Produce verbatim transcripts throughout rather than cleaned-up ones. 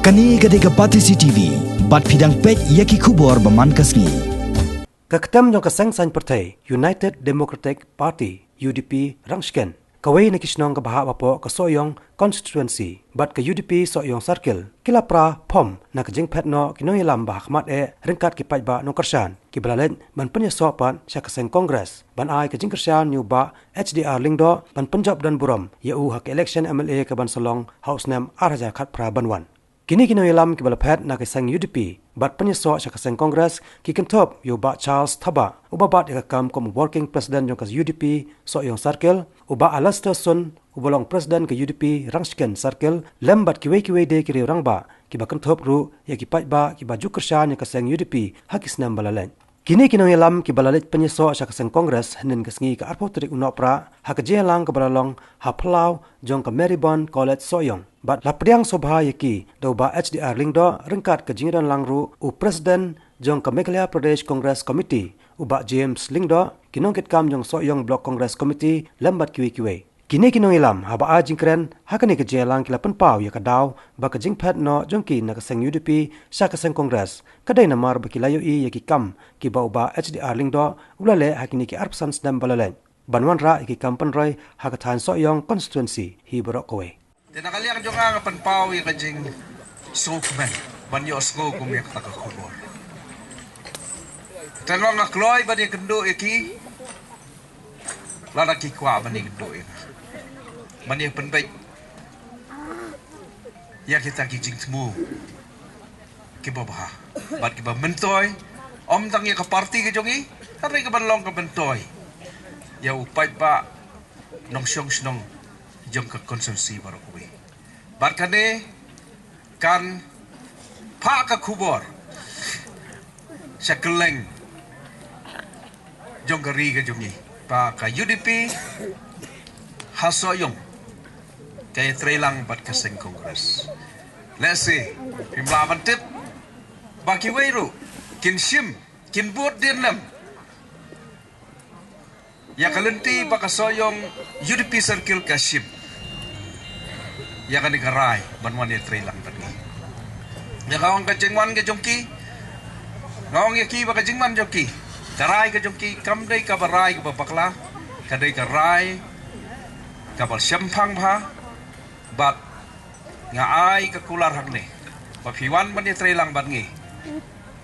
Kane ka dei ka Batesi T V, bad phi dang peit ïa ki khubor ba man ka sngi. Ka ktem jong ka seng saiñ pyrthei United Democratic Party, U D P, Rangshken, kawei na ki shnong kaba hap hapoh ka Sohiong Constituency bad ka U D P Sohiong Circle, ki la pra phom na ka jingphet noh ki nongïalam ba hakhmat eh ryngkat ki paidbah nongkyrshan kiba la leit ban pynïasoh pat sha ka seng Congress ban ai ka jingkyrshan ïa u Bah H D R Lyngdoh ban pynjop don burom ïa u ha ka election M L A kaban sa long ha u snem ar hajar khatphra ban wan. Kine ki nongïalam kiba la phet na ka seng U D P bad pynïasoh sha ka seng Congress ki kynthup ïa u Bah Charles Thabah, uba bat ïa ka kam kum u Working President jong ka U D P Sohiong Circle, u Bah Alastair Sun, uba long President ka U D P Rangshken Circle, lem bad kiwei kiwei de ki riew rangbah kiba kynthup ruh ïa ki paidbah kiba ju kyrshan ïa ka seng U D P ha ki snem ba la leit. Kine ki nongïalam kiba la leit pynïasoh sha ka seng Congress hynnin ka sngi ka arphew tarik u Nohprah ha ka jingïalang kaba la long ha phyllaw jong ka Maribyrnong College Sohiong, bad la pdiang sngewbha ïa ki da u Bah H D R Lyngdoh, ryngkat ka jingdon lang ruh u President jong ka Meghalaya Pradesh Congress Committee, u Bah James Lyngdoh, ki nongkitkam jong Sohiong Block Congress Committee lem bad kiwei kiwei. Kine ki nongïalam haba ai jingkren ha kane ka jingïalang ki la pynpaw ïa ka daw ba ka jingphet noh jong ki na ka seng U D P sha ka seng Congress ka dei namar ba ki la ïohi ïa ki kam kiba u Bah H D R Lyngdoh u la leh ha kine ki arphew san snem ba la leit ban wanrah ïa ki kam pynroi ha ka thaiñ Sohiong Constituency hi baroh kawei. Te na ka liang jong nga nga pynpaw ïa ka jingsngewkmen ban ïohsngew kum ïa kata ka khubor. Te nga nga kloi ban ïakynduh ïa ki, lada ki kwah ban ïakynduh ïa nga, ban ïapynbeit ïa kita ki jingthmu kiba bha bad kiba myntoi, ym tang ïa ka party ka jong i, hynrei kaban long ka myntoi ïa u paidbah nongshong shnong jong ka constituency baroh kawei. Bad kane kan phah ka khubor sha kylleng jong ka ri ka jong i ba ka U D P ha Sohiong ka ïatreilang bad ka seng Congress. Lehse phim lah ban tip ba kiwei ruh kin shim, kin bud dien lem ïa ka lynti ba ka Sohiong U D P Circle ka shim ïa kane ka rai ban wan ïatreilang bad ngi. Nga ong ka jingwan ka jong ki, nga ong ïa ki ba ka jingwan jong ki, ka rai ka jong ki kam dei kaba rai kaba bakla, ka dei ka rai kaba shemphang bha. Bad nga ai ka kular hangne ba phi wan ban ïatreilang bad ngi,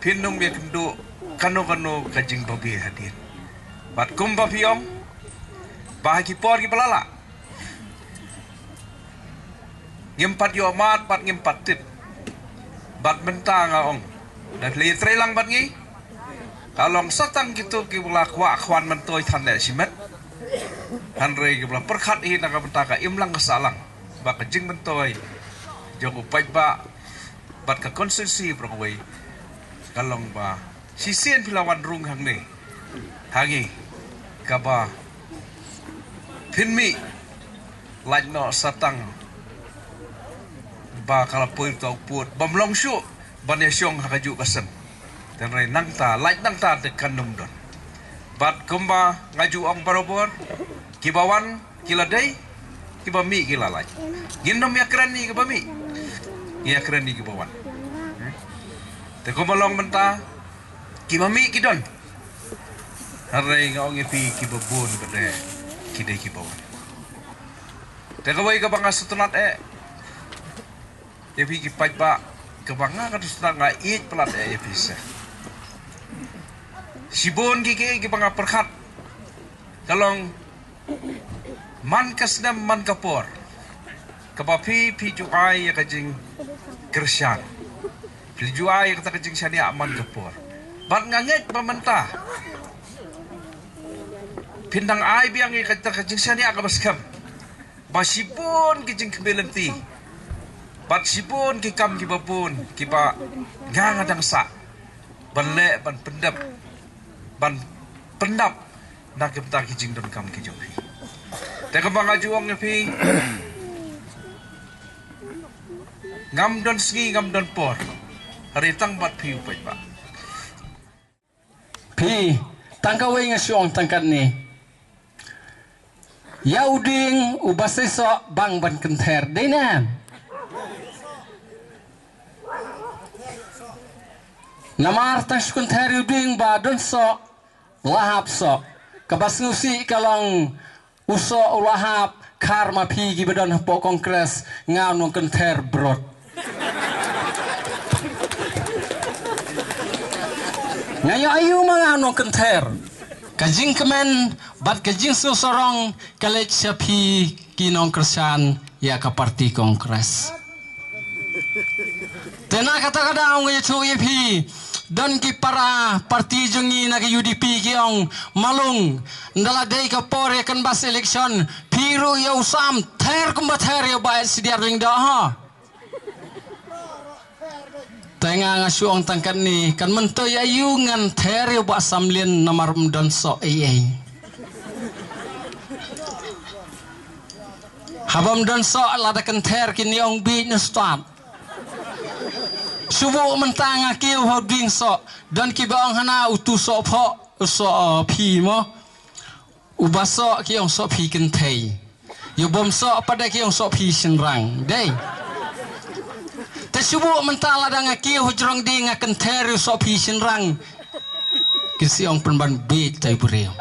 phin ym ïakynduh kano kano ka jingbabe hadien. Bad kumba phi ong ba ha ki por kiba la lah ngim pat ïohmad bad ngim pat tip. Bad mynta nga ong, da phi la ïatreilang bad ngi, ka long sa tang kito kiba la kwah khwan myntoi than leh shimet, hynrei kiba la pyrkhat hi na ka bynta ka imlang ka sahlang ba ka jingmyntoi jong u paidbah bad ka constituency baroh kawei ka long ba shisien phi la wan rung hangne ha ngi, kaba phin mih lait noh sa tang ba ka la poi tau pud bym long shuh ban ïashong ha kajuh ka seng. Hynrei nangta, lait nangta te kan ym don. Bad kumba nga ju ong barabor, kiba wan ki la dei, kiba mih ki la lait. Ngin ym ïakren ïa kiba mih, ngi ïakren ïa kiba wan. Te kumba long mynta, kiba mih ki don, hynrei nga ong ïa phi, kiba bun pat de ki dei kiba wan. Te kawei kaba nga sngewtynnat eh ïa phi ki paidbah, kaba nga ka dusna nga ïeit palat eh ïa phi sa. Shibun ki, ki, kiba nga pyrkhat ka long man ka snem man ka por kaba phi, phi ju ai ïa ka jingkyrshan, phi ju ai ïa kata ka jingshaniah man ka por. Bad nga ngeit ba mynta phin dang ai biang ïa kata ka jingshaniah kaba skhem. Ba shibun ki jingkhmih lynti bad shibun ki kam kiba bun kiba nga nga dang sah ban leh, ban pyndep, ban pyndap na ka bynta ki jingdonkam ki jong phi. Te kaba nga ju ong ïa phi, ngam don sngi ngam don por, hynrei tang bad phi u paidbah. Phi, tang kawei nga shu ong tang katne. Ïa u dieng uba seisoh bang ban kynther, dei ne em? Namar tang shu kynther ïa u dieng ba don soh, la hap soh. Kaba sngewsih ka long u soh u la hap, khar ma phi kiba don hapoh Congress, nga u nongkynther brot. Nga ïoh aïu ma nga u nongkynther? Ka jingkmen bad ka jingsngewsarong ka leit sha phi ki nongkyrshan ïa ka parti Congress. Te na kata ka daw nga ïathuh ïa phi, don ki para parti jong ngi na ka U D P ki ong, malung, nda la dei ka por ïa canvass election, phi ruh ïa u sam ther kumba ther ïa u Bah Sydiar Lyngdoh ha. Te nga nga shu ong tang katne, kan myntoi aïu ngan ther ïa u Bah Samlin namar ym don soh ei ei. Haba ym don soh lada kynther kine ong bieit na stad. Shu buh mynta nga kiew ha u dieng soh. Don kiba ong hana utu soh phoh, u soh, uh, phi mo. Uba soh ki ong soh phi kynthei. Ïa u bym soh pat de ki ong soh phi shynrang. Dei. Te shu buh mynta lada nga kiew ha jrong dieng nga kynther ïa u soh phi shynrang. Ki sa ong pynban bieit tai briew.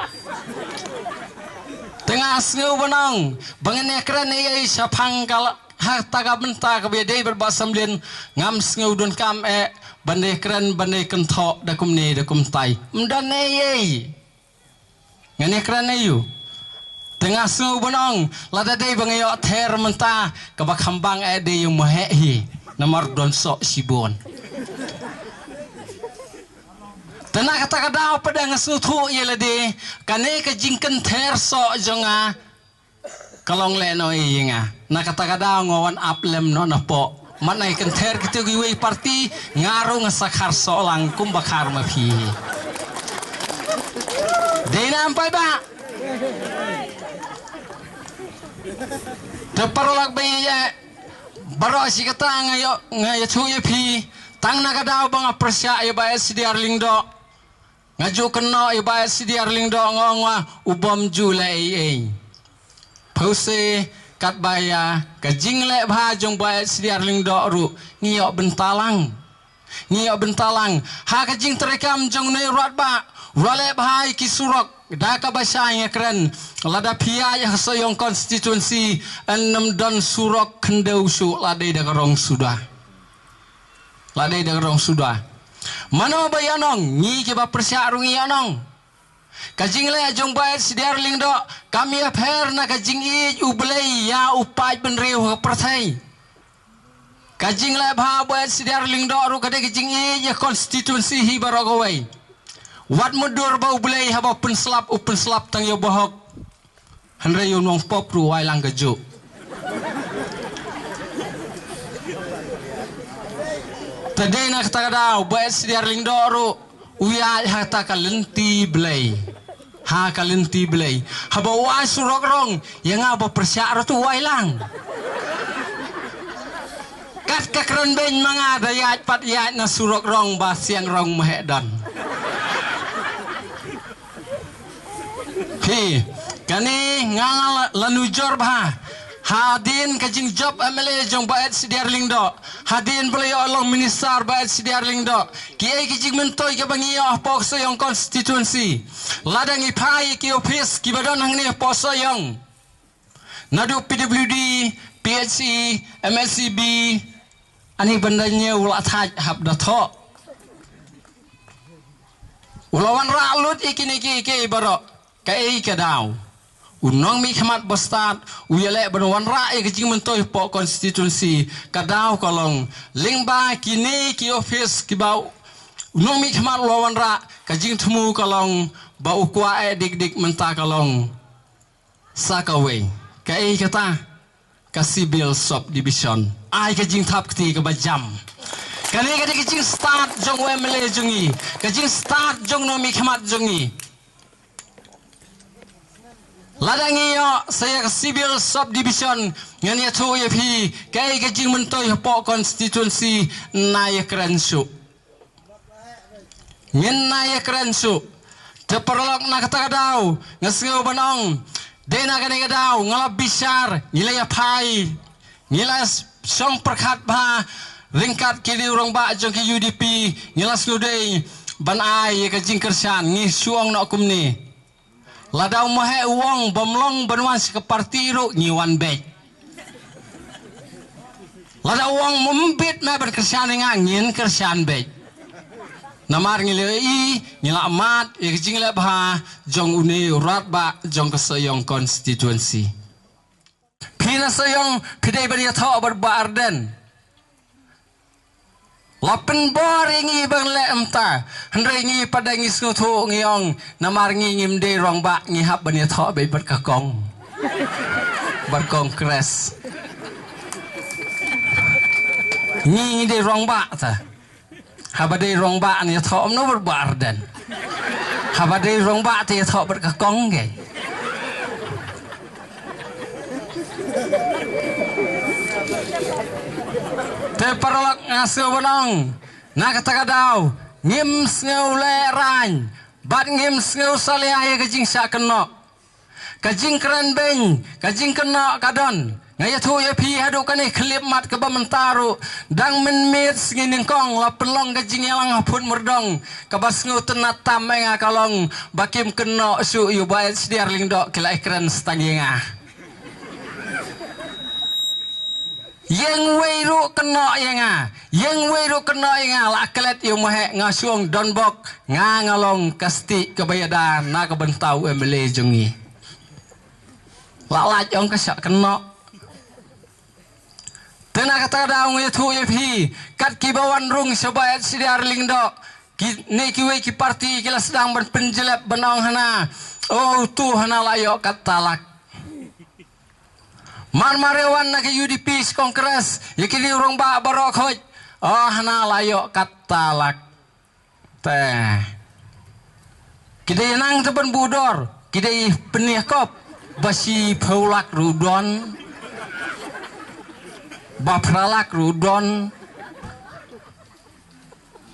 Te nga sngew ban ong ba ngan ïakren ei ei shaphang ka la, ha kata ka bynta kaba ïadei bad Bah Samlin, ngam sngew donkam eh ban ïakren, ban ïakynthoh da kumne da kumtai. Ym don ei ei. Ngan ïakren aïu? Te nga sngew ban ong, lada dei ba nga ïoh ther mynta, kaba khambang eh dei ïa u Maheh hi. Namar don soh shibun. Te na kata ka daw pat de nga sngewthuh ïa lade, kane ka jingkynther soh jong nga ka long lehnoh ïa nga. Na kata ka daw nga wan ap lem noh napoh. Mat nai kynther kito kiwei parti, nga ruh nga sa khar soh lang kumba khar ma phi. Dei na em paidbah? Te paralok ba ïeit, baroh shi katta nga ïoh, nga ïathuh ïa phi, tang na ka daw ba nga pyrshah ïa Bah Sydiar Lyngdoh. Nga ju kynnoh ïa Bah Sydiar Lyngdoh, nga ong, u bym ju leh ei ei. Phewse katba ïa ka jingleh bha jong Bah Sydiar Lyngdoh ruh ngi ïoh bynta lang. Ngi ïoh bynta lang. Ha ka jingtreikam jong une u rangbah, u la leh bha ïa ki surok, da kaba shai nga kren. Lada phi ïaid ha Sohiong constituency, yn ym don surok khyndew shuh, la dei da ka rong suda. La dei da ka rong suda. Mano ba ïa nong, ngi kiba pyrshah ruh ngi ïa nong. Ka jingleh jong Bah Sydiar Lyngdoh kam ïapher na ka jingïeit U Blei ïa u paid bynriew ha ka pyrthei. Ka jingleh bha Bah Sydiar Lyngdoh ruh ka dei ka jingïeit ïa constituency hi baroh kawei. Wat mutdur ba U Blei haba u pynslap, u pynslap tang ïa u bahok. Hynrei ïa u nongpop ruh u ai lang kajuh. Te dei na kata ka daw Bah Sydiar Lyngdoh ruh u ïaid ha kata ka lynti Blei. Ha ka lynti Blei. Haba u ai surok rong, ïa nga ba pyrshah ruh tu u ai lang. Kat ka kren beiñ ma nga da ïaid pat ïaid na surok rong ba siang rong Maheh don. Phi, kane nga la, la nujor bha. Hadien ka jingjop M L A jong Bah Sydiar Lyngdoh. Hadien ba la ïoh long minister Bah Sydiar Lyngdoh. Kiei ki jingmyntoi kiba ngi ïoh hapoh Sohiong constituency. Lada ngi phai ki office kiba don hangne hapoh Sohiong. Naduh P W D, P H E, M S E B, ani ban da ñiew u la thait hap da thoh. U la wanrah lut ïa kine kiei kiei baroh, kaei ka daw? U nongmihkhmat ba stad, u ïaleh ban wanrah ïa ka jingmyntoi hapoh constituency, ka daw ka long, lyngba kine ki office kiba u nongmihkhmat u la wanrah, ka jingthmu ka long, ba u kwah eh dik dik mynta ka long. Sa kawei, kaei kata? Ka civil subdivision. Ai ka jingthap kti kaba jam. Kane ka dei ka jingstad jong u M L A jong ngi. Ka jingstad jong u nongmihkhmat jong ngi. Lada ngi ïoh sa ïa ka civil subdivision, ngan ïathuh ïa phi, kaei ka jingmyntoi hapoh constituency, na ïakren shuh. Ngin na ïakren shuh. Te paralok, na kata ka daw nga sngew ban ong, dei na kane ka daw nga la bishar, ngi la ïaphai, ngi la shong pyrkhat bha, Ryngkat ki riew rangbah jong ki U D P, ngi la sngewdei ban ai ïa ka jingkyrshan, ngi shu ong noh kumne. Lada u Maheh u ong bym long ban wan sha ka party ruh, ngi wan beit. Lada u ong, "Ym bit me ban kyrshan ïa nga," ngin kyrshan beit. Namar ngi la ïohi, ngi la mad ïa ka jingleh bha jong une u rangbah jong ka Sohiong constituency. Phi na Sohiong, phi dei ban ïathoh bad Bah Ardent. La pynbor ïa ngi ban leh kumta. Hynrei ngi pat da ngi sngewthuh, ngi ong, namar ngi ngim dei rangbah, ngi hap ban ïathoh beit bad ka kong, bad Congress. Ngi ngi dei rangbah ta. Haba dei rangbah ngi ïathoh kumno bad Bah Ardent? Haba dei rangbah te ïathoh bad ka kong kein. Te paralok, nga sngew ban ong, na kata ka daw, ngim sngew lehraiñ bad ngim sngew salia ïa ka jingshah kynnoh. Ka jingkren beiñ, ka jingkynnoh ka don. Nga ïathuh ïa phi, haduh kane khyllipmat kaba mynta ruh, dang mynmiet sngi nyngkong la pynlong ka jingïalang ha phut mardong kaba sngewtynnat tam ïa nga, ka long ba kim kynnoh shuh ïa u Bah H D R Lyngdoh, ki la ïakren stang ïa nga. Ïeng wei ruh kynnoh ïa nga. Ïeng wei ruh kynnoh ïa nga. La klet ïa u Maheh, nga shu ong don bok. Nga nga long ka stieh kaba ïada na ka bynta u M L A jong ngi. La lait ong ka shah kynnoh. Te na kata ka daw nga ïathuh ïa phi, kat kiba wan rung sha u Bah H D R Lyngdoh, ki, ne kiwei ki party ki la sdang ban pynjlep ban ong hana, "Oh, utu hana la ïoh katta lak." Mar mar ïa wan na ka U D P sha Congress, ïa ki riew rangbah baroh khoit, "Oh, hana la ïoh katta lak." Te ki dei nang te ban buh dor, ki dei pynïakop, ba shiphew lak ruh don, ba phra lak ruh don.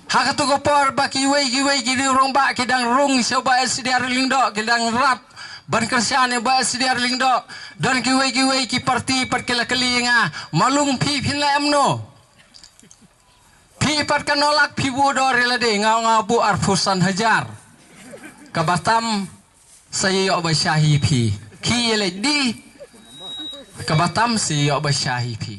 Ha katu ka por ba kiwei kiwei ki riew rangbah ki dang rung sha u Bah H D R Lyngdoh, ki dang rap ban kyrshan ïa u Bah H D R Lyngdoh, don kiwei kiwei ki party pat ki la kylli ïa nga, "Malung, phi phin leh kumno? Phi pat katno lak phi buh dor ïa lade?" Nga ong, "Nga buh arphew san hajar. Kaba tam sa ïoh ba shah hi phi. Ki ïa leit die, kaba tam sa ïoh ba shah hi phi."